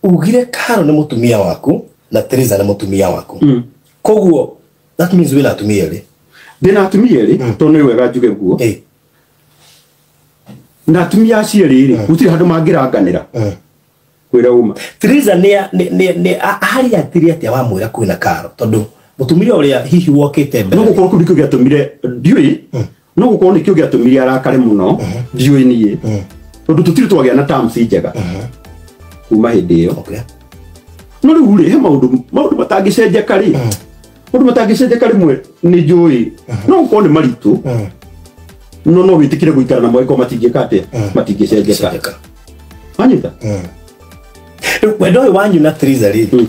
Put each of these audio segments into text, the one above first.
Ugire Karo nĩ mũtumia waku na Teresa nĩ mũtumia waku. Koguo that means wĩna atumia erĩ. Ndĩna atumia erĩ, tondũ nĩ wega njuge guo. Na atumia acio erĩ rĩ, gũtirĩ handũ mangĩranganĩra kwĩra uma. Teresa nĩ harĩa atiri atĩa wamwĩra kwĩna Karo, tondũ mũtumia ũrĩa hihi wokĩte mbere? No gũkorwo kĩu nĩkĩo gĩatũmire, ndiũĩ, no gũkorwo nĩkĩo gĩatũmire arakare mũno, ndiũĩ niĩ, tondũ tũtirĩ twagĩa na terms njega kuma hĩndĩ ĩyo. No rĩu rĩ, he maũndũ matangĩcenjeka rĩ, maũndũ matangĩcenjeka rĩmwe nĩ njũĩ no gũkorwo nĩ maritũ, no wĩtĩkĩre gũikara namo angĩkorwo matingĩka atĩa, matingĩcenjeka. Wanyita? Rĩu wendo ũyũ wanyu na Teresa rĩ,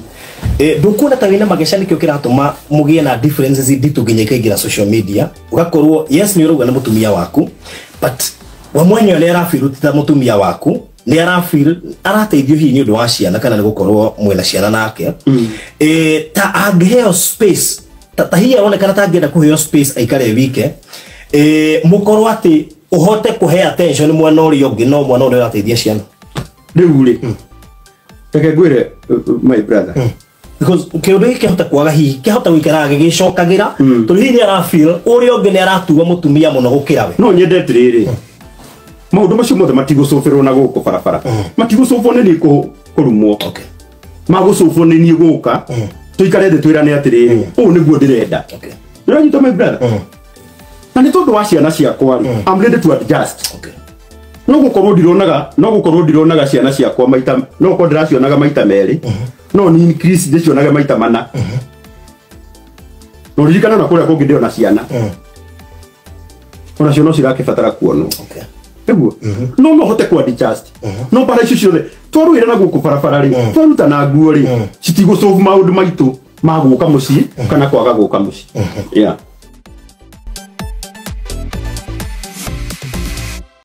ndũkuona ta wĩna mageca nĩkĩo kĩratũma mũgĩe na differences nditũ nginya ikaingĩra social media, ũgakorwo yes nĩ ũrauga nĩ mũtumia waku, but we mwenyewe nĩ arafeel ti ta mũtumia waku, nĩ arafeel arateithio hihi nĩ ũndũ wa ciana kana nĩ gũkorwo mwĩna ciana nake. Ta angĩheo space, ta hihi aronekana ta angĩenda kũheo space aikare wike, mũkorwo atĩ ũhote kũhe attention mwena ũrĩa ũngĩ, no mwena ũrĩa ũrateithia ciana. Rĩu rĩ, reke ngwĩre, my brother. Because kĩũndũ gĩkĩ kĩahota kwaga, hihi kĩahota gũikara gĩgĩcokagĩra, tondũ hihi nĩ arafeel ũrĩa ũngĩ nĩ aratua mũtumia mũno gũkĩra we. No nyende atĩrĩrĩ, maũndũ macio mothe matigũcũbĩrwo na gũkũ barabara, matigũcũbwo nĩ niĩ kũrumwo, magũcũbwo nĩ niĩ gũka tũikare thĩ twĩrane atĩrĩrĩ, ũũ nĩguo ndĩrenda. Nĩũranyita, my brother? Na nĩ tondũ wa ciana ciakwa rĩ, I'm ready to adjust. No gũkorwo ndironaga, no gũkorwo ndironaga ciana ciakwa maita, no gũkorwo ndĩracionaga maita merĩ, no ni increase ndĩcionage maita mana. No ririkana na kũrĩa kũngĩ ndĩona ciana onacio no cirakĩbatara kuonwo. Nĩguo no hote ku adjust, no bara icio ciothe twarũĩra na gũkũ barabara rĩ, twaruta na nguo rĩ, citigũsolve maũndũ maitũ ma gũka mũciĩ kana kwaga gũka mũciĩ, yeah.